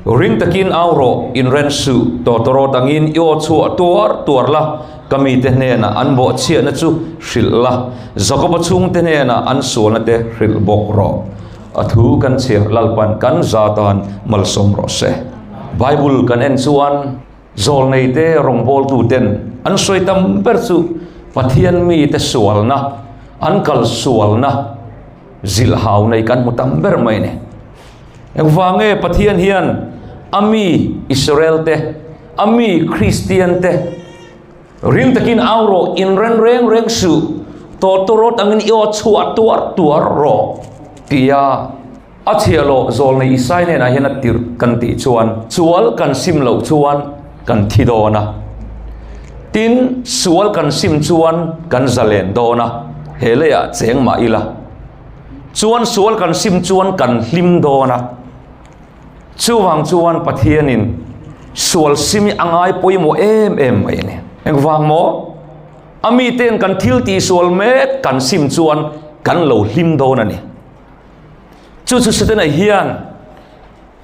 Ring takin au rawh, inren suh, tawtawrawt angin i aw chhuah tuar tuar la, ka mite hnenah an bawhchhiahna chu hrilh la, Jakoba chhungte hnenah an sualna te hrilh bawk rawh. A thu kan chhiar Lalpan kan za tan malsawm rawh se. Bible kan en chuan zawlneite rawngbawltuten an sawi tam ber chu Pathian mite sualna, an kal sualna zilh hau nei kan hmu tam ber mai a ni. Engvang nge Pathian hian a mi Israel te, a mi Kristian te ring takin au rawh, inren reng reng suh, tawtawrawt angin i aw chhuah tuar tuar rawh tia a chhiahhlawh zawlnei Isai hnenah hian a tirh kan tih chuan sual kan sim loh chuan kan thi dawn a, tin sual kan sim chuan kan zalen dawn a, he leiah cheng mah ila. Chuan sual kan sim chuan kan hlim dawn a, chuvang chuan Pathianin sual sim hi a ngai pawimawh em em mai a ni. Engvang maw? A miten kan thil tih sual mek kan sim chuan kan lo hlim dawn a ni. Chu chu Setana hian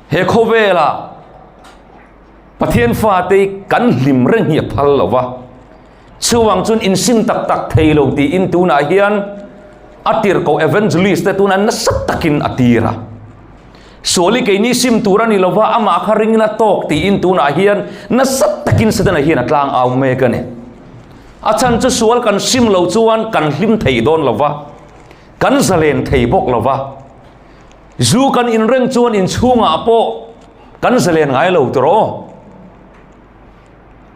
he khawvela Pathian fate kan hlim reng hi a phal lo va. Chuvang chuan insim tak tak thei lo tiin tunah hian a tirhkoh evangelist te tunah nasa takin a tir a. Suali keini sim tur a ni lova amah kha ringin a tawk tiin tunah hian nasa takin Setana hian a tlang au mek a ni. A chhan chu sual kan sim lo chuan kan hlim thei dawn lova, kan zalen thei bawk lova. Zu kan inreng chuan inchhungah pawh kan zalen ngai lo tur aw.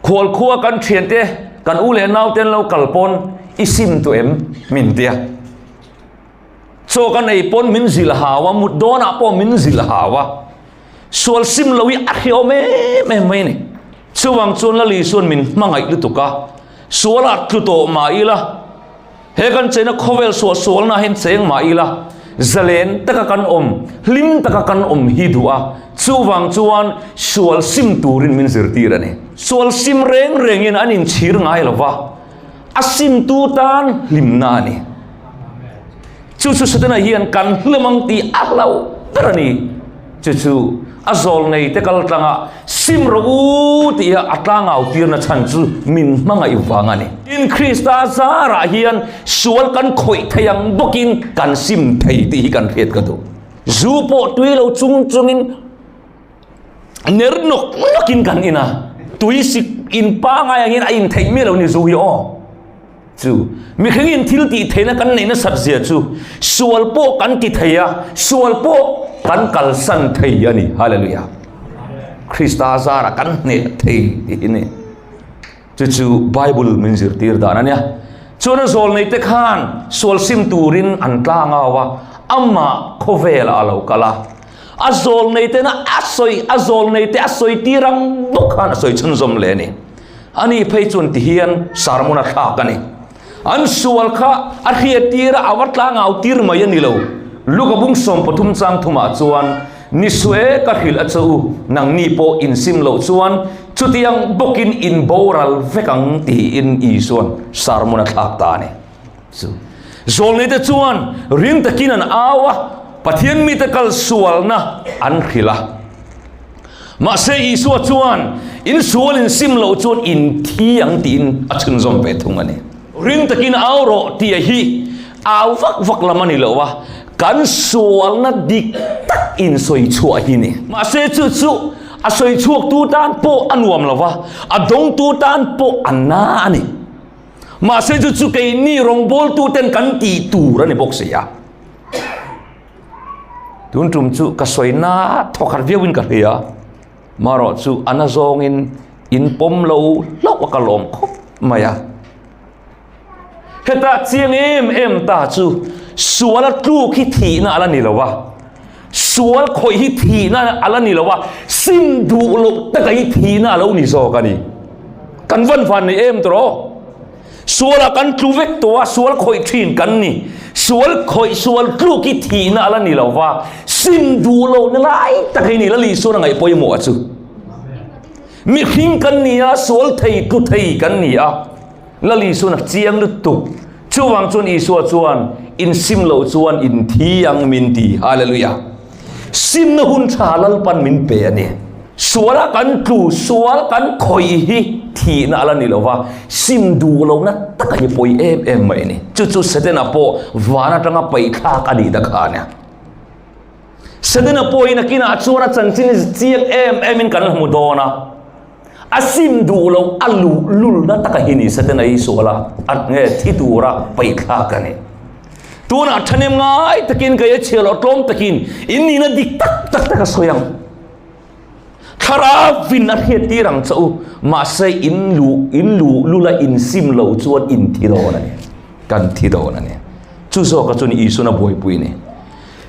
Khual khua kan thiante kan u leh nau ten lo kal pawn i sim tu em min tia. Chaw kan ei pawn min zilh hau a, mut dawnah pawh min zilh hau a. Sual sim lo hi a hriawm em em mai a ni. Chuvang chuan Lali chuan min hmangaih lutuk a, sualah tlu tawh mah ila, He kan cheina khawvel suahsualna hian cheng mah ila, zalen taka kan awm, hlim taka kan awm hi duh a, chuvang chuan sual sim turin min zirtir a ni. Sual sim reng rengin an inchhir ngai lo va, a simtu tan hlimna a ni. Chu chu Setana hian kan hlim ang tih a hlauh ber a ni. Chu chu a zawl nei te kal tlanga sim rawh u tih a tlangau tirna chhan chu min hmangaih vang a ni. Tin, Krista zarah hian sual kan khawih thei ang bawkin kan sim thei tih hi kan hriat ka duh. Zu pawh tui lo chung chungin ner nawk nawkin kan in a, tui sik in pangai angin a in theih miah lo ni zu hi aw. Chu mihringin thil tih theihna kan neih nasat zia chu sual pawh kan ti thei a, sual pawh kan kalsan thei a ni. Hallelujah. Krista zara kan hneh thei tih hi ni. Chu chu Bible min zirtir dan a nia. Chuan a zawl nei te khan sual sim turin an tlang au a, amah khawvelah a lo kal a. A zawl nei tena a sawi, a zawl nei te a sawi tir ang bawk khan a sawi chhunzawm leh a ni. Ani phei chuan ti hian sermon a thlak a ni. An sual kha a hriat tir a, a va tlangau tir mai a ni lo. Luka bung 13 chang thumah chuan, Ni sueh ka hrilh a che u, nangni pawh insim loh chuan chutiang bawkin in boral vek ang tiin Isua'n sermon a thlak ta a ni. Chu zawlneite chuan ring takin an au a, Pathian mite kal sualna an hrilh a. Mahse Isua chuan, In sual in sim loh chuan in thi ang tiin a chhunzawm ve thung a ni. Ring takin au rawh tih hi au vak vak lam a ni lo a, kan sualna dik tak in sawi chhuah hi ni. Mahse chu chu a sawi chhuaktu tan pawh a nuam lo va, a dawngtu tan pawh a na a ni. Mahse chu chu keini rawngbawltu ten kan tih tur a ni bawk si a. Tun tum chu ka sawi na thawk khat viau in ka hria. Marawh chu a na zawng in in pawm lo hlauh a ka lawm khawp mai a. Heta chiang em em ta chu sual a tluk hi thihna a la ni lo a. Sual khawih hi thihna a la ni lo a. Sim duh loh taka hi thihna a lo ni zawk a ni. Kan van van nei em tawh. Sualah kan tlu vek tawh a, sual khawih thin kan ni. Sual khawih, sual tluk hi thihna a la ni lo va, sim duh loh na lai tak hi ni la Lisuan a ngaih pawimawh a chu. Mihring kan ni a, sual thei, tlu thei kan ni a, la Lisuan a chiang lutuk. Chuvang chuan Isua chuan in sim loh chuan in thi ang min ti. Hallelujah. Simna hun tha Lalpan min pe a ni. Suala kan tlu, sual kan khawih hi thihna a la ni lo va, sim duh lohna taka hi pawi em em mai a ni. Chu chu Setana pawh van atanga paihthlak a nih ta kha a nia. Setana pawhin a kinah chuan a chanchin chiang em emin kan la hmu dawn a. A sim duh loh a luh lulna taka hi ni Setana hi suala a nge thi tura paihthlak a ni. Tunah thahnem ngai takin kei a chhiar loh tlawm takin in nihna dik tak tak te ka sawi ang. Thlarau in a hriat tir ang che u, mahse in luh in luh lula in sim loh chuan in thi dawn a ni. Kan thi dawn a ni. Chu zawka chu ni Isuan a buaipui ni.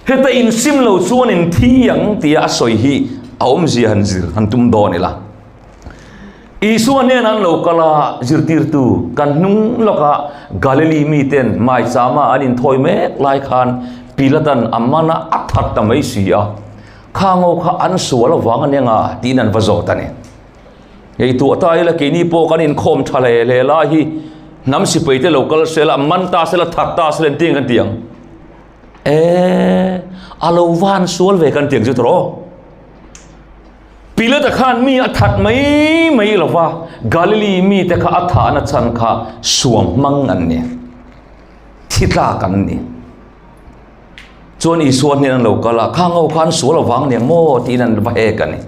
Heta in sim lo chuan in thi ang tia a sawi hi a awmzia han zir han tum dawn ila. Isua hnenah an lo kal a, zirtirtu kan hnung lawkah Galili miten maichama an inthawi mek lai khan Pilatan a man a, a that ta mai si a. Kha ngo kha an sual avang a nia tiin an va zawt a ni. Hei tuah ta ila keini pawh kan inkhawm tha hle hle lai hi hnam sipai te lo kal sela, man ta sela, that ta sela engtin kan ti ang? E, a lo van sual ve kan ti ang chu tawh. Pilata khan mi a that mai mai lo va, Galili mite kha a thahna chhan kha suam hmang an ni, thi tlak an ni. Chuan Isua hnen an lo kal a, Khang ho kha an sual avang aniang maw? tiin an va hek a ni.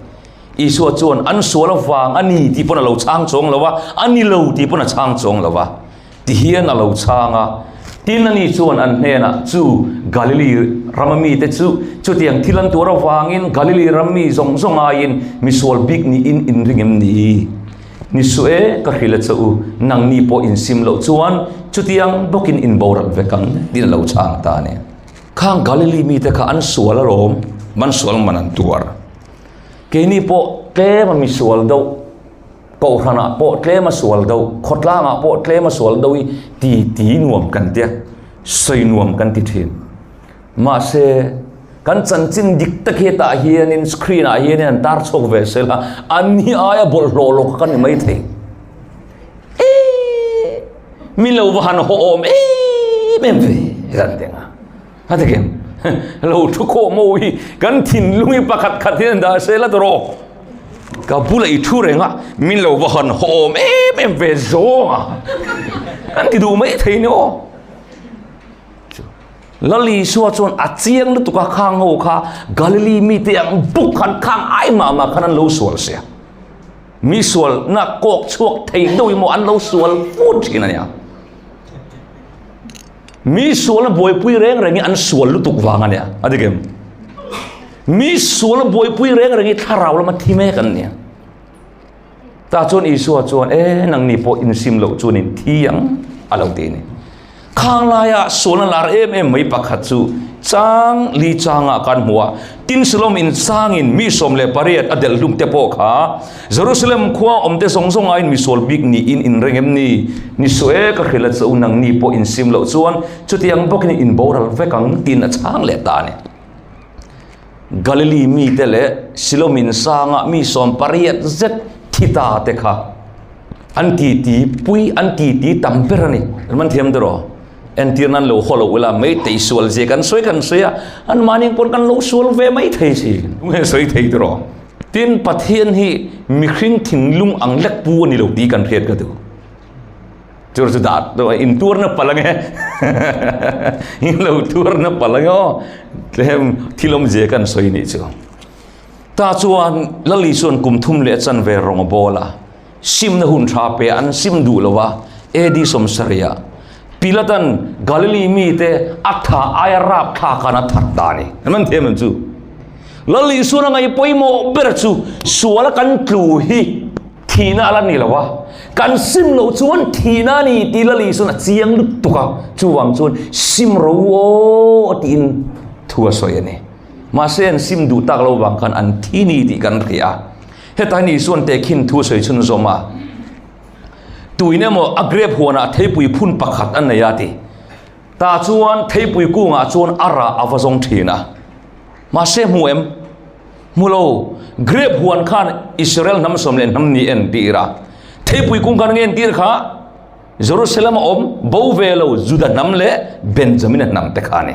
Isua chuan, An sual avang a ni tih pawn a lo chhang chuang lo a, a ni lo tih pawn a chhang chuang lo a. Tihian a lo chhang a. Tin ani chuan an hnenah, Chu Galili rama mite chu chutiang thil an tuar avangin Galili ram mi zawng zawng aiin misual bik niin in ring em ni? Ni suh e, ka hrilh a che u, nangni pawh insim loh chuan chutiang bawkin in boral vek ang tiin a lo chhang ta a ni. Khang Galili mite kha an sual alawm, man sual man an tuar. Keini pawh tlema misual deuh, kohhranah pawh tlema sual deuh, khawtlangah pawh tlema sual deuh hi ti ti nuam kan tia, sawi nuam kan ti thin. Mahse, kan chanchin dik tak hi hetah hianin screen ah hianin an tar chhuak ve sel a, an hi aia bawlhhlawh lo kha kan ni maithei. Eee! Mi lo va han haw awm em em ve kan ti ang a. A ti kem? Lo thu khawh maw hi kan thinlung hi pakhat khat hian dah sel a tawrh. Ka bulah i thu reng a, min lo va han haw awm em em ve zawng a. Kan ti duh maithei ni aw. Lal Isua chuan a chiang lutuk a khang ho kha Galili mite ang buk khan khang ai mah mah khan an lo sual sia. Mi sual na kawk chhuak thei deuh emaw an lo sual fut thin a nia. Mi sual na buaipui reng reng hi an sual lutuk vang a nia. A dik em? Mi sual na buaipui reng reng hi thlarau lama thi mek an nia. Tah chuan Isua chuan, E, nangni pawh insim loh chuan in thi ang, a lo ti a ni. Khang laia sualna lar em em mai pakhat chu chang li changah kan hmu a, tin Siloam in changin mi 18 a delh hlum te pawh kha Jerusalem khua awmte zawng zawng aiin misual bik niin in reng em ni? Ni suh e, ka hrilh a che u, nangni pawh insim loh chuan chutiang bawkin in boral vek ang, tiin a chhang leh ta a ni. Galili mite leh Siloam in sanga mi 18 zet thi ta te kha an titi pui an titi tam ber a ni. An man thiam tiraw? Entir nan lo haw lo ila meitei sual zia kan sawi kan sawi a, an mahni pawn kan lo sual ve mai thei si. Tunge sawi thei tiraw? Tin, Pathian hi mihring thinlung ang lek pu a ni lo tih kan hriat ka duh. Chur chu dah to in tuar na pal ange in lo tuar na pal ange aw tlem thil awm zia kan sawi nih chu ta chuan lali chuan kum thum leh chan ve rawng a bawl a simna hun tha pe an sim duh lo a AD 70 Pilatan Galili mi te a tha aia rap thla khan a that ta ni an man thiam em chu Lali suan a ngai pawimawh ber chu suala kan tlu hi Thihna a la ni lo a, kan sim loh chuan thihna a ni tih Lali chuan a chiang lutuk a, chuvang chuan sim ro aw tiin thu a sawi a ni. Mahse an sim duh tak lo vang khan an thi ni tih kan hria a. Hetah hian Isua'n tehkhin thu a sawi chhunzawm a, Tuin emaw a grep huanah theipui phun pakhat a nei a ti. Tah chuan theipui kungah chuan a rah a va zawng thin a. Mahse hmu em? Hmu lo. Grape huan khan Israel hnam sawm leh hnam ni en tir a. Theipui kung khan nge en tir kha? Jerusalem a awm bo ve lo Juda hnam leh Benjamina hnam te kha a ni.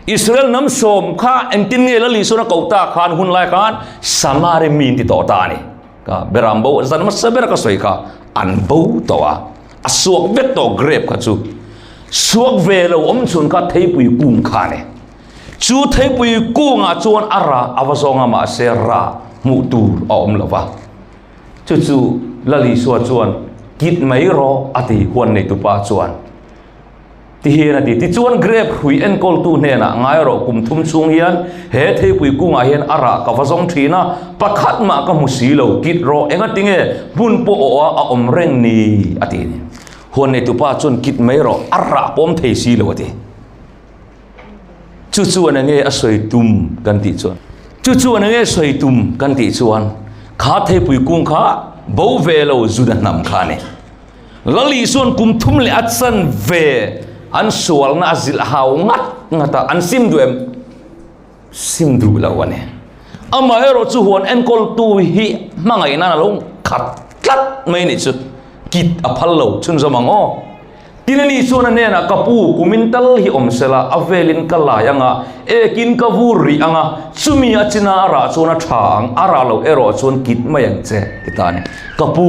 Israel hnam sawm kha engtin nge Lal Isuan a koh tak khan hun lai khan Samari mi an ti tawh ta a ni. Ka beram bo zan hmasa ber a ka sawi kha an bo tawh a, a suak vek tawh grape kha chu. Suak ve lo awm chhun kha theipui kung kha a ni. Chu theipui kungah chuan a rah a va zawng a mahse rah hmuh tur a awm lo va. Chu chu Lal Isua chuan kit mai rawh a ti huan neitupa chuan. Ti hian a ti. Tichuan grape hrui enkawltu hnenah ngai rawh kum thum chhung hian he theipui kungah hian a rah ka va zawng thin a, pakhat mah ka hmu si lo, kit rawh engati nge hmun pawh awh a a awm reng ni a ti. Huan neitupa chuan kit mai rawh a rah pawm thei si lo a ti. Chu chuan enge a sawi tum kan tih chuan chu chuan enge sawi tum kan tih chuan kha theipui kung kha bo ve lo Juda hnam kha a ni. Lal Isuan kum thum leh a chan ve an sualna a zilh hau ngat ngat a, an sim duh em? Sim duh lo a ni. Amaherawh chu huan enkawltu hi hmangaih nan a lo khat tlat mai nih chu kit a phal lo chhunzawm ang aw. Tin ani chuan a hnenah ka pu kumin tal hi awm sela a velin ka lai anga ekin ka vur rih anga chumi a china a rah chuan a tha ang a rah loh erawh chuan kit mai ang che ti ta a ni. Ka pu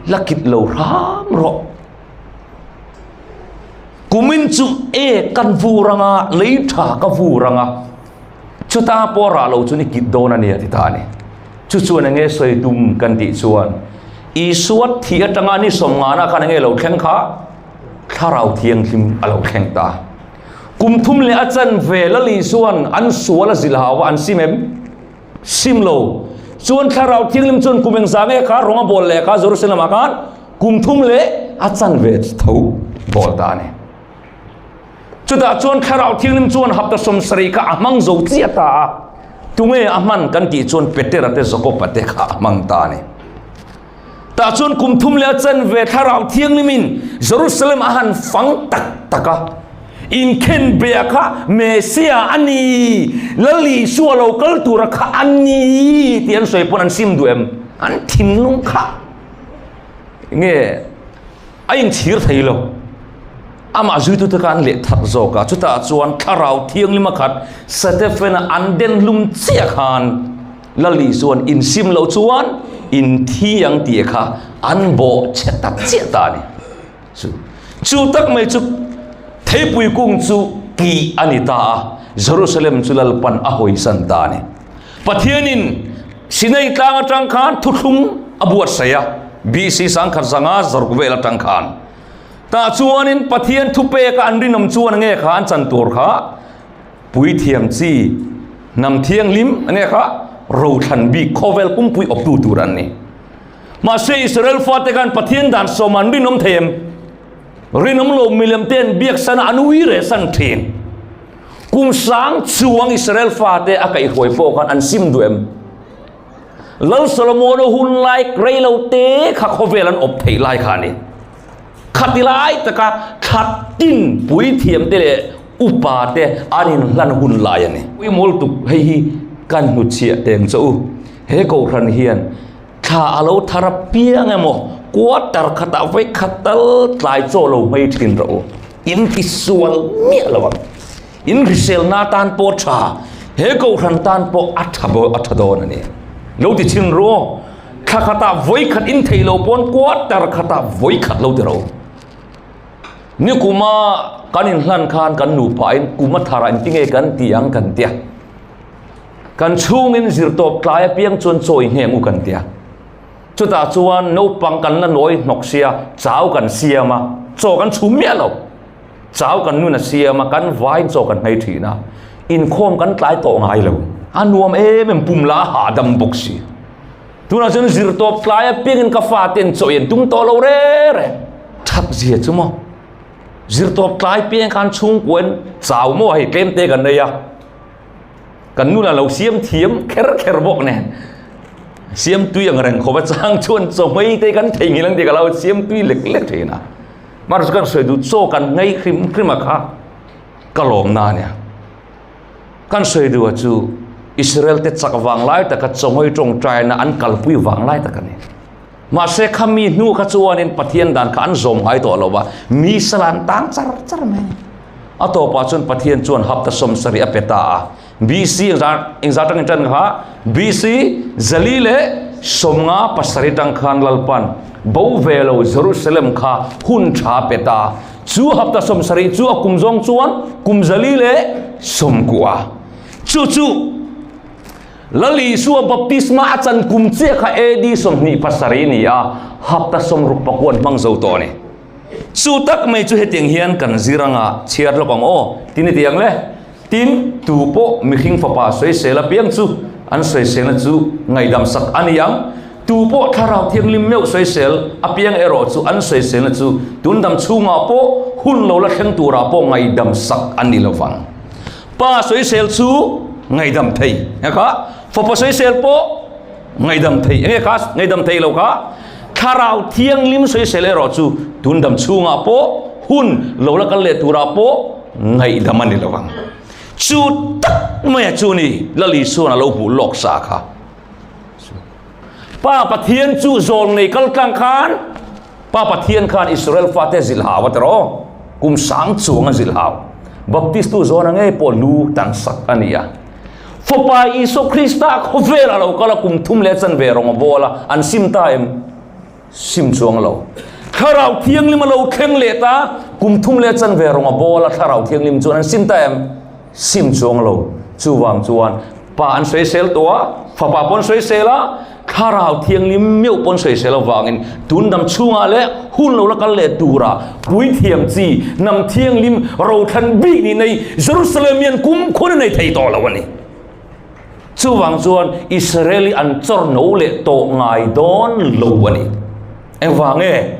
la kit lo hram rawh. Kumin chu ek kan vur anga lei tha ka vur anga chuta pawh rah lo chuan i kit dawn a ni a ti ta a ni. Chu chuan enge sawi tum kan tih chuan Isua thih atanga ni sawmngana khan enge lo thleng kha Thlarau Thianghlim a lo thleng ta. Kum thum leh a chan ve Lal Isuan an sual a zilh hau a an sim em? Sim lo. Chuan Thlarau Thianghlim chuan kum engzah nge kha rawng a bawl leh kha Jerusalem ah khan kum thum leh a chan ve tho bawl ta a ni. Chutah chuan Thlarau Thianghlim chuan hapta sawmsarih kha a hmang zo chiah ta a, tunge a hman kan tih chuan Petera te Jakoba te kha a hmang ta a ni. Tah chuan kum thum leh a chanve Thlarau Thianghlimin Jerusalem a han fang tak tak a, inkhen beh kha Messiah a ni, Lal Isua lo kal tura kha a ni tih an sawi pawn an sim duh em? An thinlung kha nge a inchhir thei lo. Amah zuitute kha an leh that zawk a, chutah chuan Thlarau Thianghlim a khat Stephen-a an den hlum chiah khan Lali chuan insim loh chuan inthi ang tih kha an bawh chhe ta chiah ta a ni. Chu chu tak mai chu theipui kung chu kih a ni ta a, Jerusalem chu Lalpan a hawisan ta a ni. Pathianin Sinai tlang atang khan thuthlung a buatsaih a, BC 1005 zaruk vel atang khan. Tah chuanin Pathian thupeka an rinawm chuan nge kha an chan tur kha puithiam chi hnam thianghlim nge kha rothlan bik khawvel pumpui awptu tur an ni. Mahse Israel fate khan Pathian dan sawm an rinawm thei em? Rinawm lo milem te an biak sana an ui reh san thin. Kum sang chuang Israel fate a kaihhruai pawh khan an sim duh em? Lal Solomona hun lai rei lo te kha khawvel an awp theih lai kha a ni. Khati lai taka thla tin puithiam te leh upa te an inhlan hun lai a ni. Ui mawl tuk hei hi kan hnutchhiah teng chaw u. He kohhran hian thla a lo thar apiang emaw quarter khatah vawi khat tal tlai chaw lo hmei thin rawh u. In tisual miah lo ang. In hriselna tan pawh tha, he kohhran tan pawh a tha a tha dawn a ni. Lo ti chhin ru aw. Thla khatah vawi khat in theih lo pawn quarter khatah vawi khat lo ti ro. Ni kuma kan inhlan khan kan nupa in kum a thar ah engtinge kan ti ang kan tia. Kan chhungin zirtawp tlai apiang chuan chawi ngheng u kan tia. Chutah chuan naupang kan la nawi hnawk sia, chau kan siam a, chaw kan chhum miah lo. Chau kan nun a siam a, kan vaiin chaw kan hmei thin a, inkhawm kan tlai tawh ngai lo. A nuam em em pum la a hahdam bawk si. Tunah chuan zirtawp tlai apiangin ka faten chaw i an tum tawh lo re re. That zia chu maw? Zirtawp tlai piang khan chhungkuain chau maw hei tlem te kan nei a. Kan nula lo siam thiam kher kher bawk nen siam tui ang reng khawp a chang chuan chaw hmei te kan thei ngil ang tih ka lo siam tui lek lek thin a mar chu kan sawi duh chaw kan ngei hrim hrim a kha ka lawm na ania kan sawi duh a chu Israel te chak vang lai taka chaw ngei tawngtai na an kalpui vang lai tak ani mahse khami hnu kha chuanin Pathian dan kha an zawm ngai tawh lo va mi salan tang char char mai. A tawpah chuan Pathian chuan hapta 70 a pe ta a. BC engzah engzah atangin tan kha BC 457 tang khan Lalpan bo ve lo Jerusalem kha hun tha pe ta. Chu hapta 70 chu a kum zawng chuan kum 490. Chu chu Lal Isua baptisma a chan kum chiah kha AD 27 ni a, hapta 69 hmang zo tawh a ni. Chu tak mai chu hetiang hian kan zir anga chhiar lawk ang aw, tin hetiang le. Tin, tu pawh mihring fapa sawisel apiang chu an sawiselna chu ngaihdam sak a ni ang. Tu pawh Thlarau Thianghlim meuh sawisel apiang erawh chu an sawiselna chu tundam chhungah pawh hun lo la thleng turah pawh ngaihdam sak a ni lovang. Pa sawisel chu ngaihdam thei eng kha? Fapa sawisel pawh ngaihdam thei eng nge kha? Ngaihdam thei lo kha? Thlarau Thianghlim sawisel erawh chu tundam chhungah pawh hun lo la kal leh turah pawh ngaihdam a ni lo ang. Chu tak maia chu ni Lal Isuan a lo hmuh lawk sa kha. Pa Pathian chu zawl nei kal tlang khan Pa Pathian khan Israel fate zilh hau a tiraw? Kum sang chuang a zilh hau. Baptistu zawna ngei pawh lu tan sak a ni a. Fapa Isua Krista khawvel a lo kal a kum thum leh chanve rawng a bawl a, an sim ta em? Sim chuang lo. Thlarau Thianghlim a lo thleng leh ta, kum thum leh chanve rawng a bawl a, Thlarau Thianghlim chuan an sim ta em? Sim chuang lo. Chuvang chuan Pa an sawisel tawh a, Fapa pawh an sawisel a, Thlarau Thianghlim meuh pawh an sawisel avangin tun dam chhungah leh hun lo la kal leh turah puithiam chi, hnam thianghlim, rothlan bik nih nei Jerusalem hian kumkhua na nei thei tawh lo a ni. Chuvang chuan Israel hi an chawr no leh tawh ngai dawn lo a ni. Engvang nge?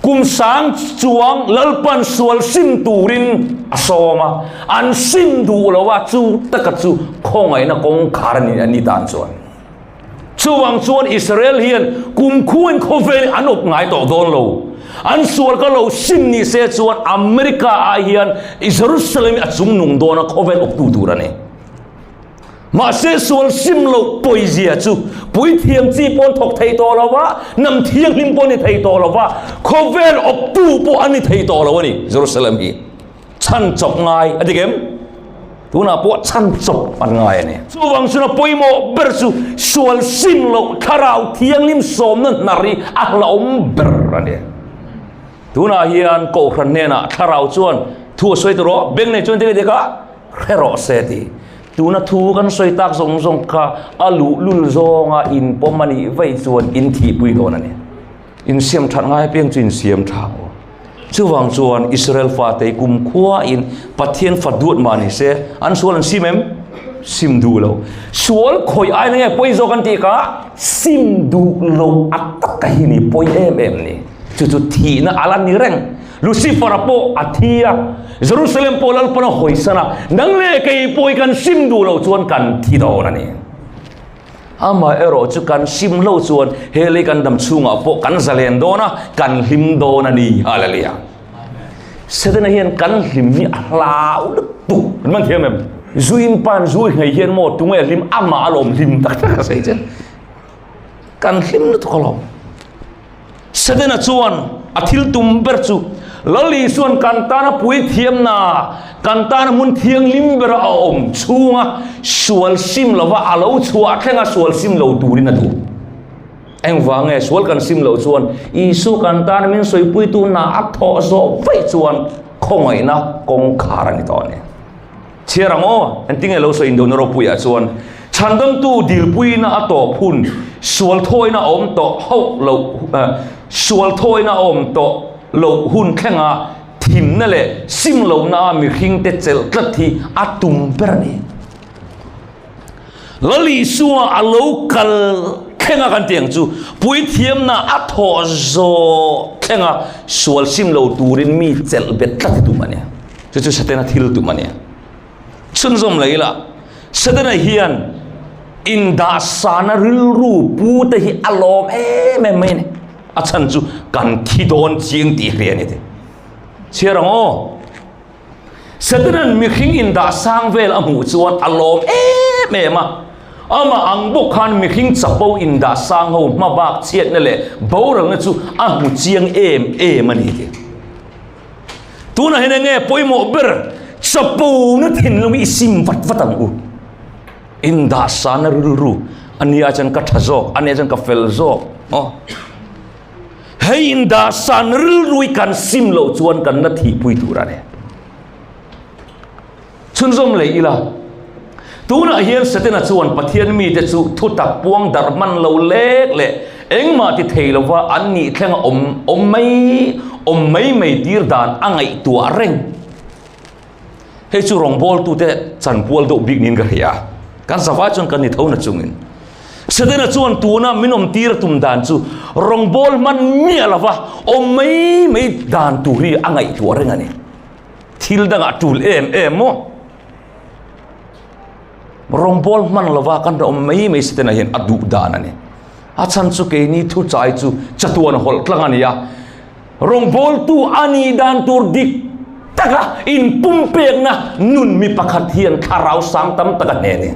Kum sang chuang Lalpan sual sim turin a sawm a, an sim duh lo a, chu taka chu khawngaihna kawngkhar a ni a ni tan chuan. Chuvang chuan Israel hian kumkhuain khawvel an awp ngai tawh dawn lo. An sual ka lo sim ni se chuan America ah hian Jerusalem hi a chungnung dawn a, khawvel awptu tur a ni. Mahse sual sim loh pawizia chu puithiam chi pawh an thawk thei tawh lo va, hnam thianghlim pawh a ni thei tawh lo va, khawvel awptu pawh a ni thei tawh lo a ni. Jerusalem hi chhan chawp ngai a dik em? Tunah pawh chhan chawp an ngai a ni. Chuvang chuan a pawimawh ber chu sual sim loh thlarau thianghlim sawmna hnar hi a hlauhawm ber a ni. Tunah hian Kohhran hnenah thlarau chuan thu a sawi ta rawh, beng nei chuan tinge dik a? Hre rawh se ti. Tuna thu kan sawi tak zawng zawng kha a luhlul zawnga inpawm a nih vaih chuan in thihpui dawn a ni. Insiam that ngai apiang chu insiam tha ang u. Chuvang chuan Israel fate kumkhuain Pathian fa duat mah ni se, an sual an sim em? Sim duh lo. Sual khawih aiin enge pawi zawk an tih kha? Sim duh lo a taka hi ni pawi em em ni. Chu chu thihna a la ni reng. Lucifer-a pawh a thi a, Jerusalem pawh Lalpan a hawisan a, nang leh kei pawh hi kan sim duh loh chuan kan thi dawn a ni. Amaherawh chu kan sim lo chuan he lei kan dam chhungah pawh kan zalen dawn a, kan hlim dawn a ni. Hallelujah. Setana hian kan hlim hi a hlau lutuk. Kan man thiam em? Zu in pan zu i nghei hian maw tunge hlim amah alawm hlim tak tak a sawi che. Kan hlim lutuk alawm. Setana chuan a thil tum ber chu Lal Isua'n kan tana puithiamna, kan tana hmun thianghlim bera a awm chhunga sual sim lova a lo chhuah thlenga sual sim lo turin a duh. Engvang nge sual kan sim loh chuan Isua kan tana min sawipuitu hna a thawh zawh vaih chuan khawngaihna kawngkhar a ni tawh a ni. Chhiar ang aw, engtinge lo sawi indona ropuiah chuan chhandamtu dilpuina a tawp hun, sual thawina a awm tawh hauh loh, sual thawina a awm tawh loh hun thlenga thimna leh sim lohna a mihringte chelh tlat hi a tum ber a ni. Lal Isua a lo kal thlenga kan tih ang chu, puithiamna a thawh zawh thlenga sual sim lo turin mi chelh bet tlat hi tum a ni. Chu chu Setana thil tum a ni. Chhunzawm leh ila, Setana hian indahsana rilru pu te hi a lawm em em mai a ni. A chhan chu kan thi dawn chiang tih hria a ni te. Chhiar ang aw. Setana'n mihring indahsang vel a hmuh chuan a lawm em em a. Amah ang bawk khan mihring chapo indahsang ho hmabak chhiatna leh boralna chu a hmu chiang em em a ni tih. Tunah hian enge pawimawh ber? Chapona thinlung hi i sim vat vat ang u. Indahsana rilru ania chuan ka tha zawk, ania chuan ka fel zawk. Aw. Hei indahsan rilru hi kan sim loh chuan kan la thihpui tur a ni. Chhunzawm leh ila, tunah hian Setana chuan Pathian mite chu thutak puang darh hman lo lek leh engmah ti thei lova an nih thlenga awm awm mai awm mai mai tir dan a ngaihtuah reng. Hei chu rawngbawltute chanpual deuh bik niin ka hria. Kan zavai chuan kan ni tho na chungin. Setana chuan tuna min awm tir tum dan chu rawngbâwl hman miah lova awm mai mai dan tur hi a ngaihtuah reng a ni. Thil dangah tul em em maw? Rawngbâwl hman lova kan awm mai mai Setana hian a duh dan a ni. A chhan chu keini thuchai chu chatuan hawlh tlang a ni a. Rawngbawltu a nih dan tur dik taka inpumpekna nun mi pakhat hian thlarau sang tam tak a hne a ni.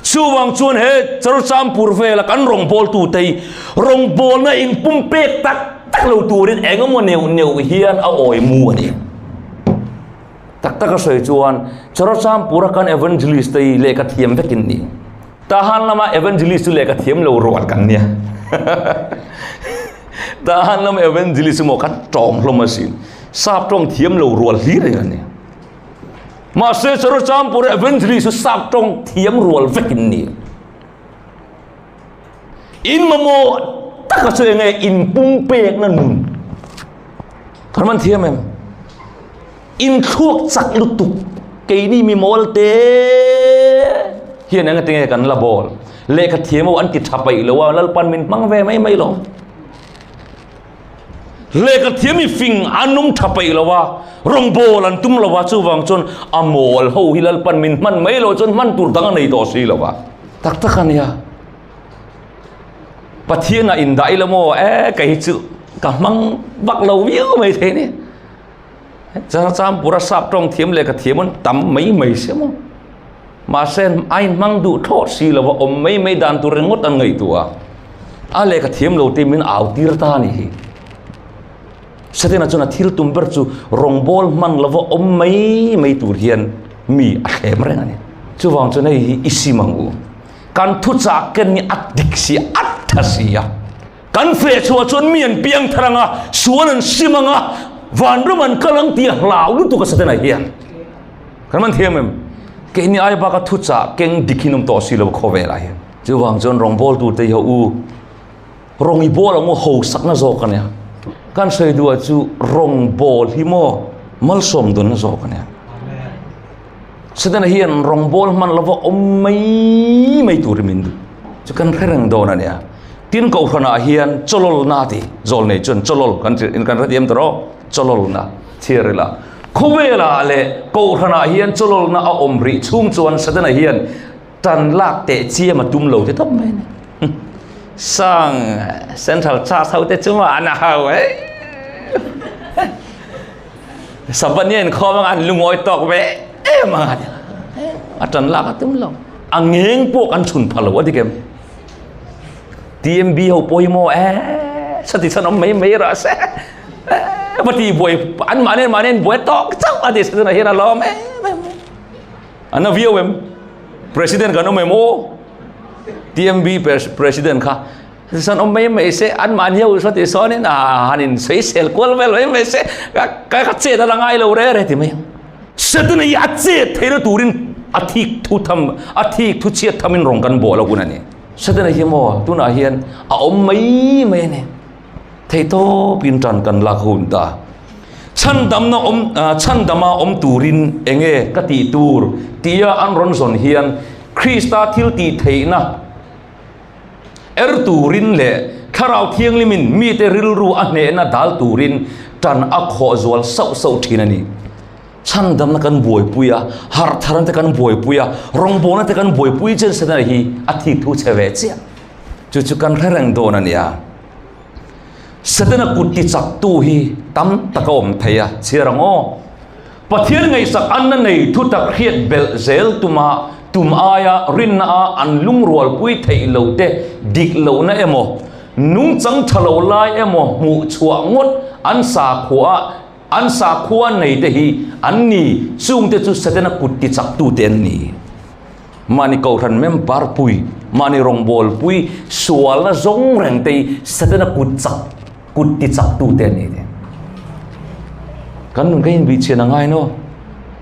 Chuvang chuan he Charochampur vela kan rawngbawltute hi rawngbawlna inpumpek tak tak lo turin eng emaw neuh neuh hian a awi mu a ni. Tak taka sawi chuan Charochampura kan evangelist te hi lehkha thiam vekin ni. Tahan lama evangelist chu lehkha thiam lo rual kan nia. Tahan lama evangelist chu maw kan tawng hlawm asin. Sap tawng thiam lo rual hlir reng an ni. Mahse Charochampur evangelist chu sap tawng thiam rual vekin ni. In mamawh taka chu enge in pumpekna nun. Kan man thiam em? In thluak chak lutuk keini mi mawl te hian enge tinge kan la bawl. Lehkha thiam ho an ti tha paih lo a, Lalpan min hmang ve mai mai lo. Lehkha thiam mi fing an awm tha paih lo a, rawngbawl an tum lo a, chuvang chuan a mawl ho hi Lalpan min hman mai lo chuan hman tur dang a nei tawh si lo a. Tak tak a nia. Pathian ah indah ila maw e kei hi chu ka hmang vak lo viau mai thei ni. Champura sap tawng thiam leh ka thiam an tam mai mai sia maw. Mahse a inhmang duh thlawt si lo va awm mai mai dan tur ringawt an ngaihtuah a. A lehkha thiam lo te min au tir ta a nih hi. Setana chuan a thil tum ber chu rawngbawl hman lova awm mai mai tur hian mi a thlem reng a ni. Chuvang chuan hei hi i sim ang u. Kan thuchah ken hi a dik si a, a tha si a. Kan feh chhuah chuan mi an piang thar ang a, sual an sim ang a, vanram an kal ang tih a hlau lutuk a Setana hian. Kan man thiam em? Keini ai baka thuchah keng dik hi an awm tawh si lo khawvelah hian. Chuvang chuan rawngbawl turte hi ho u, rawng i bawl ang u hosakna zawk a nia. Kan sawi duh ah chu rawngbawl hi maw malsawm dunna zawk a nia. Setana hian rawngbawl hman lova awm mai mai tur hi min duh. Chu kan hre reng dawn a nia. Tin kohhranah hian chawlawlna ti zawl nei chuan chawlawl kan in kan hrethiam ta rawh chawlawlna chhiar ila. Khawvelah leh kohhranah hian chawlawlna a awm rih chhung chuan Setana hian tan lak teh chiam a tum lo ti tawp mai a ni. Sang Central Church ho te chu an a ho e. Sabbath ni a inkhawm anga an lungawi tawk ve em anga a tan lak a tum lo. A ngeng pawh kan chhun pha lo a dik em? TMB ho pawh hi maw e sati san awm mai mai rawh se va ti buai an mahni an mahni an buai tawk chauh a ti setana hian a lawm em em an a viau em president kan awm em aw TMB president kha san awm mai mai se an mahni ho sati sawnin a hanin sawisel kual vel mai mai se ka ka chet a la ngai lo re re ti mai ang setana hi a chet theihna turin a thik thu tham a thik thu chhiat thamin rawng kan bawh lo hun a ni. Setana hi maw tunah hian a awm mai mai a ni. Theihtawpin tan kan lak hun ta. Chhandamna awm chhandama awm turin enge ka tih tur tia an rawn zawn hian Krista thil tih theihna er turin leh Thlarau Thianghlimin mite rilru a hnehna dal turin tan a khawh zual sauh sauh thin a ni. Chhandamna kan buaipui a, harh tharna te kan buaipui a, rawngbawlna te kan buaipui chen setana hi a thik thu chhe ve chiah. Chu chu kan hre reng dawn a nia. Setana kut ti chak tu hi tam tak a awm thei a, chhiar ang aw. Pathian ngaihsak anna nei thu tak hriat belh zel tuma tum aia rinna a an lungrualpui theih lo te dik lohna emaw, nungchang tha lo lai emaw hmuh chhuah ngawt an sakhua a. An sakhua nei te hi an ni, chungte chu Setana kut tichaktute an ni. Mahni kohhran member pui, mahni rawngbâwl pui, sualna zawng reng te hi Setana kut chak, kut tichaktute an ni te. Kan nun ka inbihchhian a ngai no.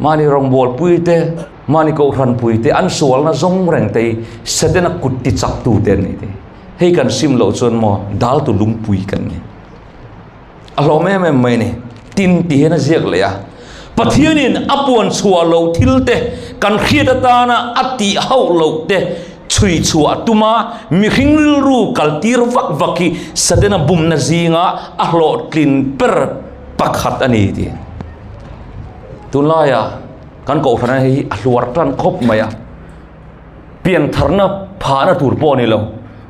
Mahni rawngbâwl pui te, mahni kohhran pui te, an sualna zawng reng te hi Setana kut tichaktute an ni te. Hei kan sim loh chuan maw dâltu lungpui kan ni. A hlawm em em mai a ni. Tin ti hian a ziak leh a, Pathianin a puan chhuah loh thil te, kan hriat atana a tih hauh loh te chhui chhuah tuma mihring rilru kal tir vak vak hi Satana bumna zinga a hlawhtlin ber pakhat a ni tih. Tunlaia kan kohhran hi a hluar tan khawp mai a. Piantharna phahna tur pawh a ni lo,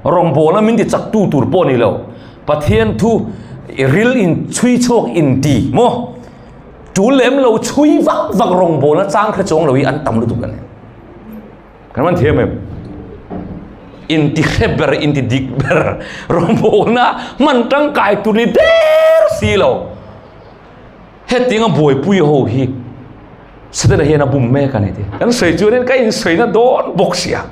rawngbawlna min ti chaktu tur pawh a ni lo, Pathian thu ril in chhui chhuak in ti maw? Tul lem lo chhui vak vak rawngbawlna chang hre chuang lo hi an tam lutuk a ni. Kan man thiam em? In ti hre ber, in ti dik ber rawngbawlna hman tangkai tur ni der si lo. Hetianga buaipui ho hi Satana hian a bum mek a ni ti. Kan sawi chuanin ka insawi na dawn bawk sia.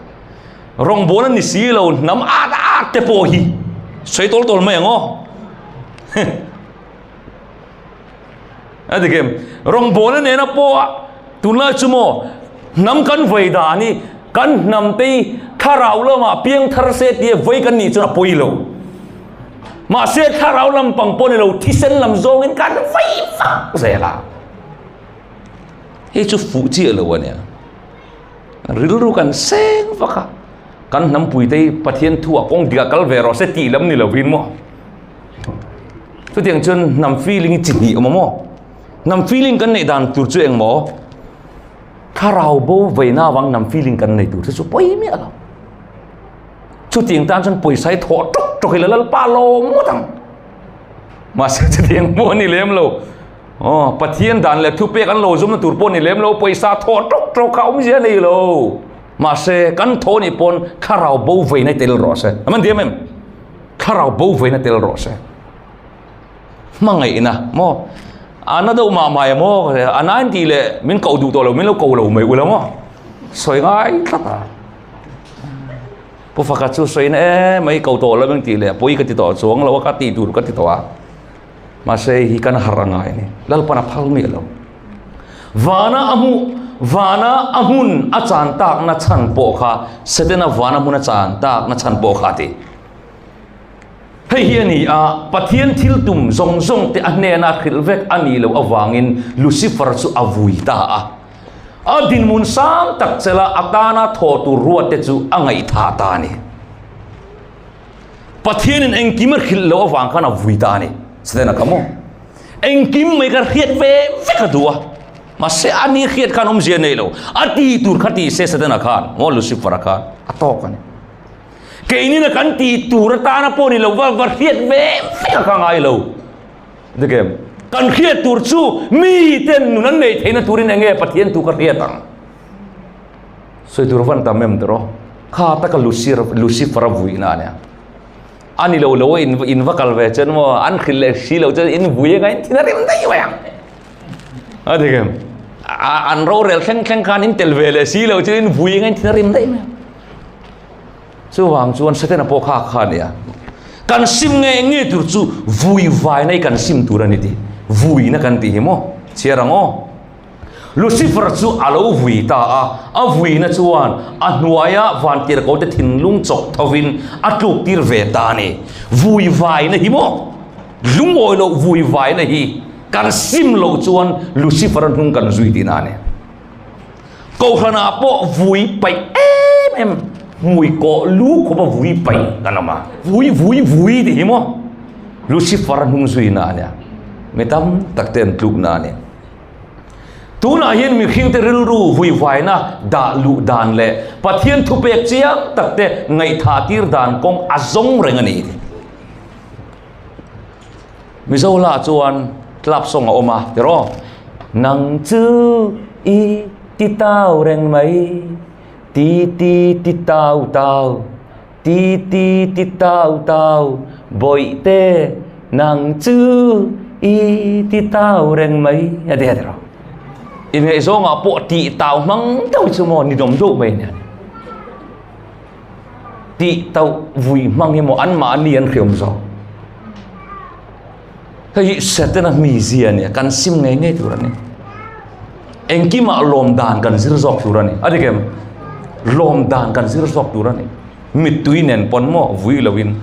Rawngbâwl a ni si lo, hnam at at te pawh hi sawi tawl tawl mai ang aw. A dik em? Rawngbâwl a nena pawh tunlai chu maw hnam kan vei dan hi kan hnam te hi thlarau lamah piang thar se tia vei kan nih chuan a pawi lo. Mahse thlarau lam pang pawh ni lo thisen lam zawngin kan vei vak zel a. Hei chu fuh chiah lo a nia. Rilru kan seng vak a, kan hnampui te hi Pathian thu ah kawng dik ah kal ve rawh se tih lam ni lovin maw. Chutiang chuan hnam feeling hi chi hnih awm a maw. Hnam feeling kan neih dan tur chu eng maw? Thlarau bo veina avang hnam feeling kan nei tur te chu pawi miah lo. Chutiang tan chuan pawisa hi thawh tawk tawk ila Lalpa lawm ngawt ang. Mahse chutiang pawh a ni lem lo. Aw, Pathian dan leh thupek an lo zawmna tur pawh a ni lem lo, pawisa thawh tawk tawk kha awmzia a nei lo. Mahse kan thaw nih pawn thlarau bo veina tel rawh se. A man diam em? Thlarau bo veina tel rawh se. Hmangaihna maw? A na deuh mah mah maw? A na in tih leh min koh duh tawh lo, min lo ko lo mai ula maw? Sawi ngai tlat a. Pu Faka chu sawiin e mai ko tawh lo eng tih leh pawi ka ti tawh chuang lo a ka tih tur ka ti tawh a. Mahse hi kan har a ngai a ni. Lalpan a phal miah lo. Vana a hmuh vana a hmun a chan takna chhan pawh kha Setana vana hmun a chan takna chhan pawh kha a ti. Hei hi a ni a, Pathian thil tum zawng zawng te a hnena hrilh vek a nih loh avangin Lucifer chu a vui ta a. A dinhmun sang tak chela a tana thaw tur ruat te chu a ngaihthah ta a ni. Pathianin engkim a hrilh loh avang khan a vui ta a ni. Setana kha maw? Engkim mai kha hriat ve vek a duh a. Mahse a ni hriat khan awmzia nei lo. A ti tur kha ti se Setana khan, maw Lucifer-a khan a tawk a ni. Keinina kan ti tur atana pawh ni lo va va hriat ve vek a kha ngai lo. Dik em? Kan hriat tur chu mi ten nun an neih theihna turin eng nge Pathian thu ka hriat ang? Sawi tur van tam em tawh Kha taka Lucifer Lucifer a vuihna a nia. A ni lo lo in in va kal ve chuan maw an hrilh leh si lo chuan in vui anga in thin a rim daih mai ang. A dik em? A an rorel thleng thleng khan in tel ve leh si lo chuan in vui anga in thin a rim daih mai ang. Chuvang chuan Setana pawh kha kha a nia. Kan sim nge nge tur chu vui vaina hi kan sim tur a ni tih. Vuina kan tih hi maw? Chhiar ang aw. Lucifer chu a lo vui ta a, a vuina chuan a hnuaia vantirhkote thinlung chawk thovin a tluk tir ve ta a ni. Vui vaina hi maw? Lungawi loh vui vaina hi kan sim loh chuan Lucifer-a hnung kan zui tihna a ni. Kohhranah pawh vui paih em em, hmui kawh lu khawpa vui paih kan awm a. Vui vui vui tih hi maw Lucifer hnung zuina a nia, mi tam tak te an tlukna a ni. Tunah hian mihringte rilru vuivaina dah luh dan leh Pathian thupek chiang tak te ngaihthah tir dan kawng a zawng reng a ni. Mizo lah chuan club song a awm a tiraw? Nang chu i ti tau reng mai, ti ti ti tau tau, ti ti ti tau tau, bawihte nang chu. I ti tau reng mai a ti a ti rawh. Inngaihzawngah pawh tih tau hmang deuh chu maw ninawm deuh mai nia. Tih tauh vui hmang hi maw anmahni an hriam zawk. Hei hi Setana mizia a nia, kan sim ngei ngei tur a ni. Engkimah lawm dan kan zir zawk tur a ni. A dik em? Lawm dan kan zir zawk tur a ni. Mittui nen pawn maw vui loin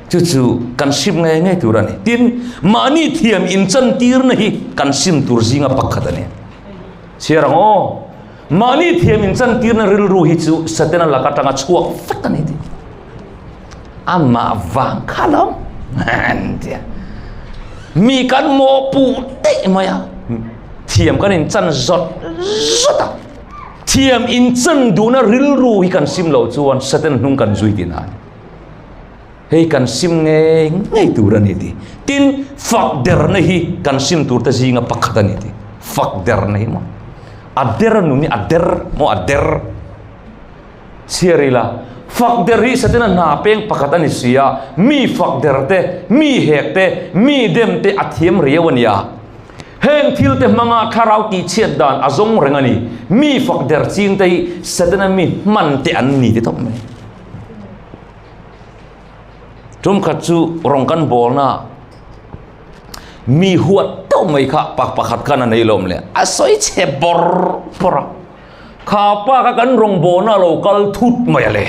chu chu kan sim ngei ngei tur a ni. Tin, mahni thiam inchantirna hi kan sim tur zinga pakhat a ni. Chhiar ang aw. Mahni thiam inchantirna rilru hi chu Setana lak atanga chhuak vek a ni tih. Amah vang kha lo an tia. Mi kan mawhpuh daih mai a. Thiam kan inchan zawt zawt a. Thiam inchan duhna rilru hi kan sim loh chuan Setana hnung kan zui tihna a ni. Hei kan sim ngei ngei tur a ni tih. Tin, fak derna hi kan sim tur te zinga pakhat a ni tih. Fak derna hi maw? A der nun hi a der maw a der. Chhiar ila, fak der hi Satana hna peng pakhat a ni si a, mi fak der te, mi hek te, mi dem te a thiam riau a nia. Heng thil te hmanga thlarau tihchhiat dan a zawng reng a ni. Mi fak der ching te hi Satana mi hman te an ni ti tawp mai. Tumkhat chu rawng kan bawlna mi huat deuh mai kha pak pakhat khan a nei lawm le a sawi chhe bawr bawr a kha pa kha kan rawng bawlna lo kal thut mai a le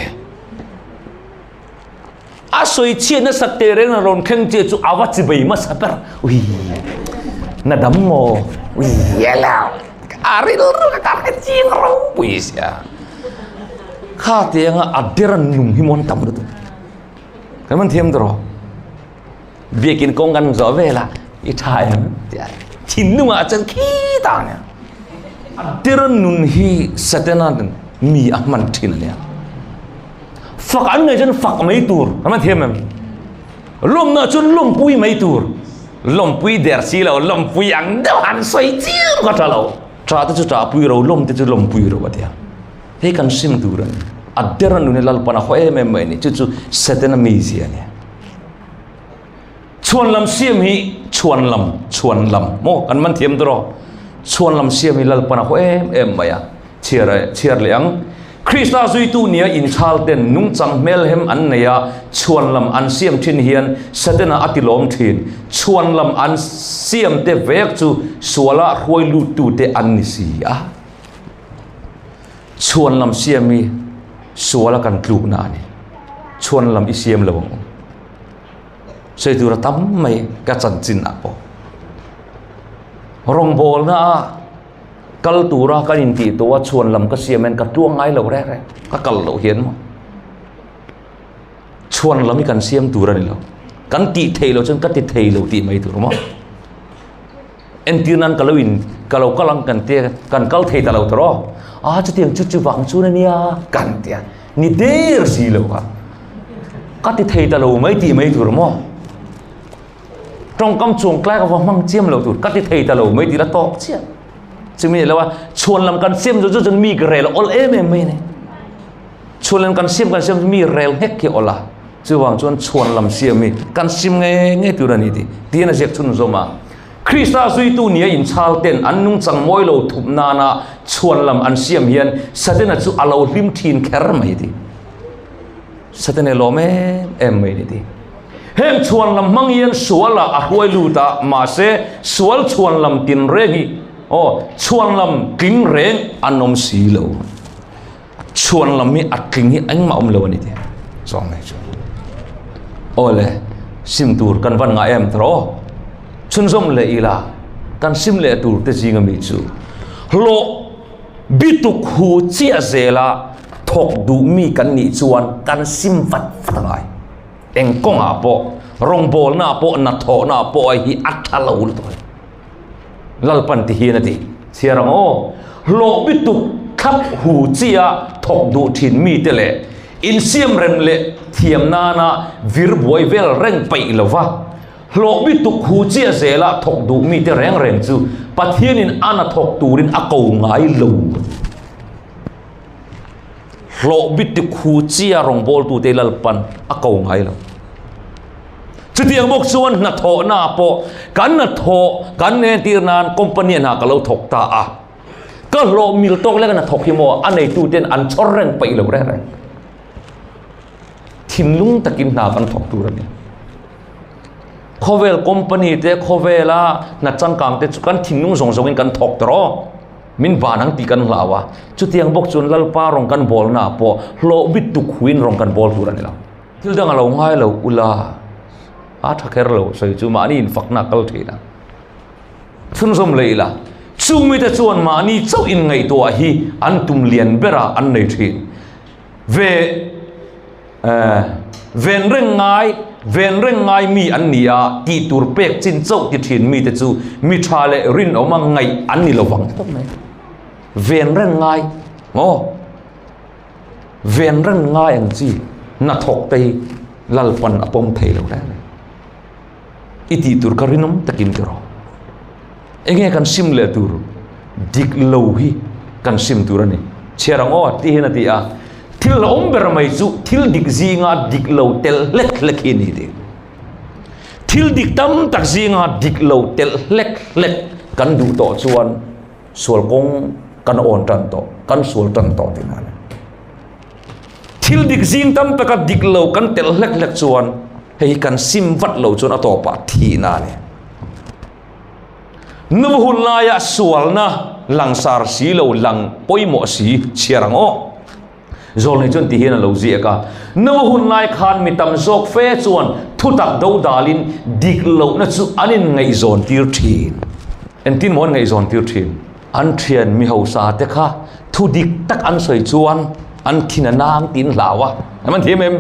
a sawi chhiat nasat teh reng a rawn thleng che chu a va chi bei hmasa ber ui na dam maw ui a rilru ka hre chiang ropui sia. Kha te anga a der an nung hi mawn tam lutuk. Kan man thiam tawh. Biakin kawng kan zawh vela i tha em tia thinlungah chuan khi ta nia. A der an nun hi Satana mi a hman thin ania. Fak an ngai chuan fak mai tur. Kan man thiam em? Lawmna chuan lawmpui mai tur. Lawmpui der si lo, lawmpui ang deuh han sawi chiam ka tha lo. Ṭah te chu ṭahpui ro, lawm te chu lawmpui ro a ti a. Hei kan hrim tur a ni. A der a nun hi Lalpan a haw em em mai a ni. Chu chu Setana mizia a ni. Chhuanlam siam hi chhuanlam, chhuanlam maw kan man thiam tur aw. Chhuanlam siam hi Lalpan a haw em em mai a. Chhiar chhiar leh ang. Krista zuitu nia inchhal ten nungchang hmelhem an nei a, chhuanlam an siam thin hian Setana a tilawm thin. Chhuanlam an siam te vek chu suala hruai luttu te an ni si a. Chhuanlam siam hi suala kan tlukna a ni. Chhuanlam i siam lo ang u. Sawi tur a tam mai ka chanchin ah pawh. Rawngbawlna ah. Kal tura kan intih tawh a chhuan lam ka siam hian ka tluang ngai lo reng reng, ka kal loh hian maw. Chhuan lam hi kan siam tur a ni lo. Kan tih theih loh chuan ka ti thei lo tih mai tur maw. Entir nan ka lo in ka lo kal ang kan tia kan kal thei ta lo tur aw. A chutiang chu chu vang chuan a nia kan tia ni der si lo kha. Ka ti thei ta lo mai tih mai tur maw. Tawngkam chuang tlai ka va hmang chiam lo tur ka ti thei ta lo mai tih la tawk chiah. Chumi ni lo a chhuan lam kan siam chu chu mi ka rel awl em em mai ni. Chhuan lam kan siam kan siam mi rel nghek hi awl a. Chuvang chuan chhuan lam siam hi kan sim nge nge tur a ni ti. Tiin a ziak chhun zawm a. Krista zuitu nia inchhal ten an nungchang mawi lo thup nana chhuan lam an siam hian Satana chu a lo hlim thin kher mai ti. Satana lawm em em mai ni ti. Heng chhuan lam hmang hian sualah a hruai lut a, mahse sual chhuan lam tin reng hi aw chhuan lam tling reng an awm si lo. Chhuan lam hi a tling hi engmah awm lo a ni ti. Chuang mai chu. Aw le, sim tur kan van ngah em tawh aw. Chhunzawm leh ila kan sim leh tur te zinga mi chu hlawh bituk hu chiah zela thawk duh mi kan nih chuan kan sim vat vat a ngai. Eng kawngah pawh, rawngbawlnaah pawh, hnathawhnaah pawh hi a tha lo lutuk a ni. Lalpan ti hian a ti. Chhiar ang aw. Hlawh bituk thlap hu chia thawk duh thin mite leh insiamrem leh thiam nana vir buai vel reng peih lova hlawh bituk hu chia zela thawk duh mite reng reng chu Pathianin a hnathawk turin a ko ngai lo. Hlawh bituk hu chia rawngbawltute Lalpan a ko ngai lo. Chutiang bawk chuan hnathawhnaah pawh kan hnathawh kan entir nan company ah hna ka lo thawk ta a. Ka hlawh mil tawk lek a hnathawk hi maw a neituten an chhawr reng paih lo reng reng. Thinlung takin hna kan thawk tur a ni. Khawvel company te khawvela hna changkang te chu kan thinlung zawng zawngin kan thawk ta rawh. Min van ang tih kan hlau a. Chutiang bawk chuan Lalpa rawng kan bawlnaah pawh hlawh bit tuk huin rawng kan bawl tur a ni lo. Thil dang a lo ngai lo ula a tha kher lo sawi chu mahni infakna a kal thin a. Chhunzawm leh ila, chung mite chuan mahni chauh inngaihtuah hi an tum lian berah an nei thin. Ve ven reng ngai, ven reng ngai mi an ni a, tih tur pek chin chauh ti thin mite chu mi tha leh rinawma ngaih an ni lovang tawp mai. Ven reng ngai maw? Ven reng ngai ang chi hnathawk te hi Lalpan a pawm thei lo reng reng. I tih tur kha rinawm takin ti rawh. Enge kan sim leh tur dik lo hi kan sim tur a ni. Chhiar ang aw tih hian a ti a, thil hlauhawm ber mai chu thil dik zinga dik lo telh hlek hlek hi a ni tih. Thil dik tam tak zinga dik lo telh hlek hlek kan duh tawh chuan sual kawng kan awn tan tawh, kan sual tan tawh tih a ni. Thil dik zing tam taka dik lo kan telh hlek hlek chuan hei hi kan sim vat lo chuan a tawpah thihna a ni. Nu hun laia sualna langsar si lo lang pawimawh si chhiar ang aw. Zawlnei chuan ti hian a lo ziak a, Nu hun lai khan mi tam zawk fe chuan thutak do dalin dik lohna chu an inngaihzawn tir thin. Engtin maw an ngaihzawn tir thin? An thian mi hausa te kha thu dik tak an sawi chuan an thin a nang tiin hlau a, an man thiam em?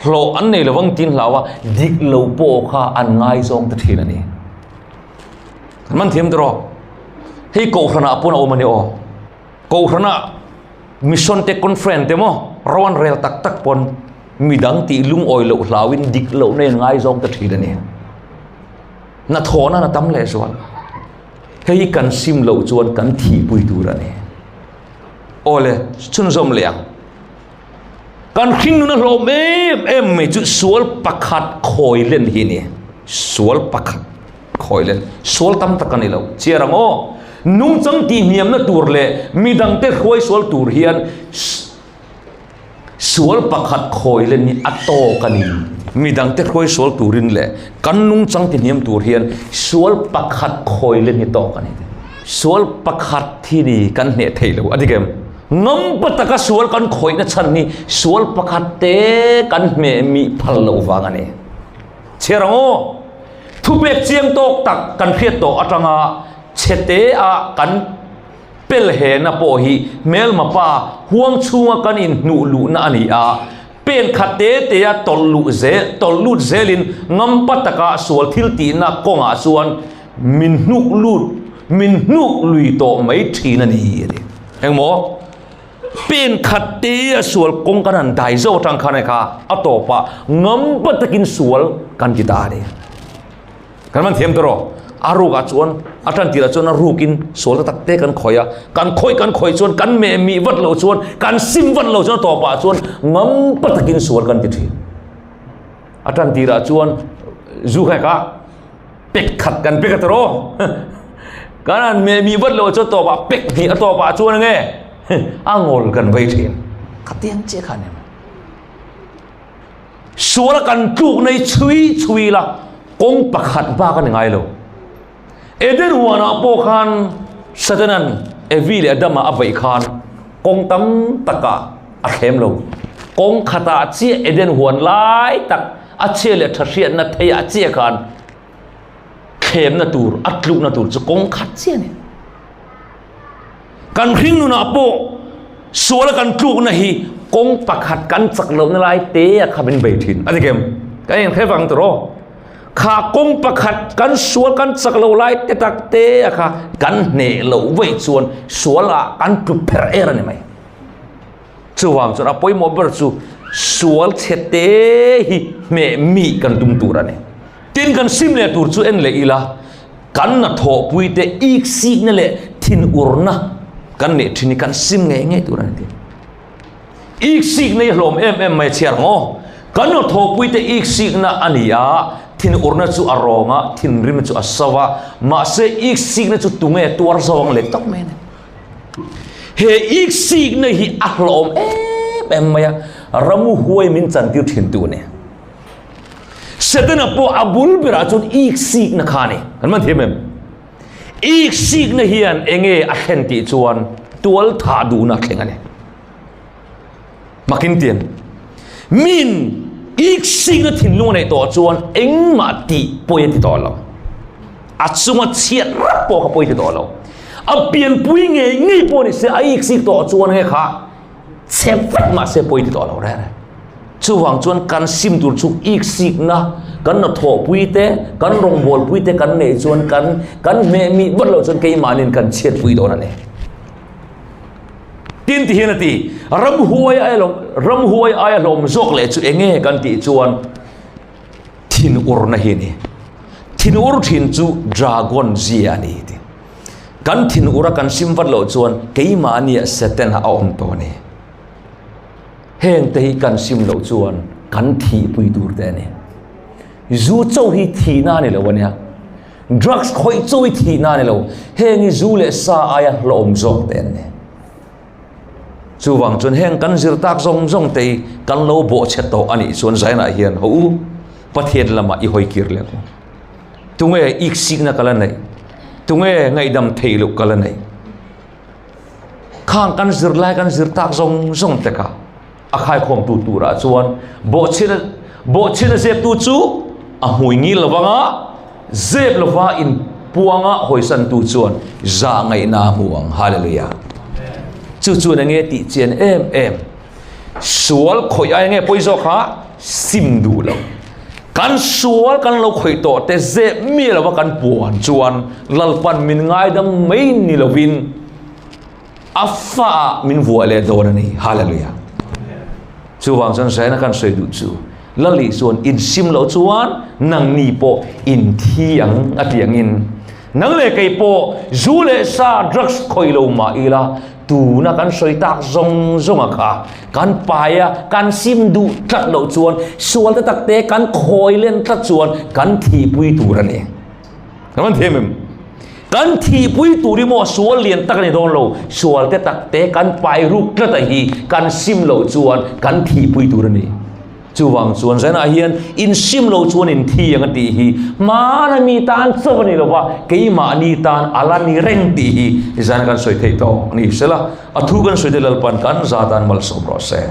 Hlawh an nei lovang tiin hlau a, dik lo pawh kha an ngaizawng ta thin a ni. An man thiam tawh rawh. Hei Kohhranah pawn a awm a ni aw. Kohhranah mission te conference te maw ro an rel tak tak pawn midang tih lungawi loh hlauin dik lohna in ngaizawng ta thin a ni. Hnathawhna na tam leh zual. Hei hi kan sim loh chuan kan thihpui tur a ni. Awle, chhunzawm leh ang. Kan hringnun a hlawm em em mai chu sual pakhat khawi len hi a ni. Sual pakhat khawi len. Sual tam tak a ni lo. Chiar ang aw. Nungchang tihhniamna tur leh midangte hruai sual tur hian Sual pakhat khawi len hi a tawk a ni. Midangte hruai sual turin leh kan nungchang tihniam tur hian sual pakhat khawi len hi tawk a ni. Sual pakhat hi ni kan hneh thei lo a dik em? Ngampa taka sual kan khawihna chhan hi sual pakhat te kan hmeh mih phal loh vang a ni. Chhiar ang aw! Thupek chiang tawk tak kan hriat tawh atanga chhe te ah kan Pelhena pawh hi hmelma pa huang chhunga kan inhnuh luhna a ni a, pen khat te tea tawlh luh zel tawlh lut zelin ngampa taka sual thil tihna kawngah chuan min hnuk lut min hnuk lui tawh mai thin a ni a ti. Engmaw? Pen khat tea sual kawng kan han dai zo atang khan kha a tawpah ngampa takin sual kan ti ta a ni. Kan man thiam tawh a rukah chuan a tan tirah chuan a rukin sual ta tak te kan khawih a, kan khawih kan khawih chuan kan meh mih vat lo chuan kan sim vat lo chuan a tawpah chuan ngampa takin sual kan ti thin. A tan tirah chuan zu kha ka pek khat kan pek a tawh kan han meh mih vat lo chuan tawpah pek hnih a tawpah chuan nge a ngawl kan vei thin. Khatiang chiah kha a ni mai. Sual a kan tluk nei chhui chhui la kawng pakhat bak a ni ngai lo. Eden huanah pawh khan Satanan Evi leh Adama a beih khan kawng tam takah a thlem lo. Kawng khatah chiah Eden huan lai tak a chhia leh tha hriatna theiah chiah khan thlemna tur a tlukna tur chu kawng khat chiah a ni. Kan hring nunah pawh suala kan tlukna hi kawng pakhat kan chak lohna lai te a kha min bei thin. A ni kem? Kan inhre vang tur aw. Kha kawng pakhat kan sual kan chak lo lai te tak te a kha kan hneh loh vaih chuan sualah kan tlu pherh er a ni mai. Chuvang chuan a pawimawh ber chu sual chhe te hi hmeh mi kan tum tur a ni. Tin kan sim leh tur chu en leh ila kan hnathawhpui te ik sikna leh thinurna kan neih thin hi kan sim ngei ngei tur a ni tih. Ik sikna hi hlawm em em mai a chhiar ang aw. Kan hnathawhpuite iksikna a ni a, thinurna chu a rawng a, thinrim chu a so a, mahse iksikna chu tunge tuar zo ang leh tawk mai a ni. He iksikna hi a hlawm em em mai a, ramu huai min chantir thintu a ni. Setana pawh a bul berah chuan iksikna kha a ni. Kan man thiam em? Iksikna hian enge a thlen tih chuan tual thah duhna a thleng a ni. Makin tian min iksikna thinlung a neih tawh chuan engmah tih pawi a ti tawh lo. A chunga chhiat rap pawh kha pawi ti tawh lo. A pianpui ngei ngei pawh ni se a iksik tawh chuan nge kha chhe vek mahse pawi ti tawh lo reng reng. Chuvang chuan kan sim tur chu iksikna kan hnathawhpui te, kan rawngbawlpui te kan neih chuan kan kan hmehmih vat loh chuan keimahnin kan chhiatpui dawn a ni. Tin ti hian a ti, Ramhuai aia hlawm, ramhuai aia hlawm zawk leh chu enge kan tih chuan thinurna hi a ni. Thinur thin chu dragon zia a ni ti. Kan thinura kan sim vat loh chuan keimahniah Satan a awm tawh a ni. Heng te hi kan sim loh chuan kan thihpui tur te a ni. Zu chauh hi thihna a ni lo a nia. Drugs khawih chauh hi thihna a ni lo. Heng hi zu leh sa aia hlawm zawk te an ni. Chuvang chuan heng kan zir tak zawng zawng te hi kan lo bawhchhe tawh a nih chuan Zainah hian haw u, Pathian lamah i hawi kir leh ang. Tunge iksikna ka la neih? Tunge ngaihdam theih loh ka la neih? Khang kan zir lai kan zir tak zawng zawng te kha a khaikhawmtu turah chuan bawhchhin bawhchhin a zeptu chu a hmui ngil lovang a, zep lova inpuanga hawisantu chuan zah ngaihna a hmu ang. Hallelujah. Chu chuan enge tih chian em em sual khawih ai nge pawi zawk kha sim duh lo. Kan sual kan lo khawih tawh te zep mi lova kan puan chuan Lalpan min ngaidam mai ni lovin A fa ah min vuah leh dawn a ni. Hallelujah. Chuvang chuan Zaina kan sawi duh chu Lali chuan in sim loh chuan nangni pawh in thi ang a ti angin nang leh kei pawh zu leh sa drugs khawih lo mah ila tuna kan sawi tak zawng zawng a kha kan pai a kan sim duh tlat loh chuan sual te tak te kan khawi len tlat chuan kan thihpui tur a ni. Kan man thiam em? Kan thihpui tur hi maw sual lian tak a ni dawn lo, sual te tak te kan pai ruk tlat a hi kan sim loh chuan kan thihpui tur a ni. Chuvang chuan zanah hian in sim loh chuan in thi ang a tih hi hmana mi tan chauh a ni lo va, keimahni tan a la ni reng tih hi zan kan sawi theih tawh ni sela, a thu kan sawi te Lalpan kan za tan malsawm rawh se.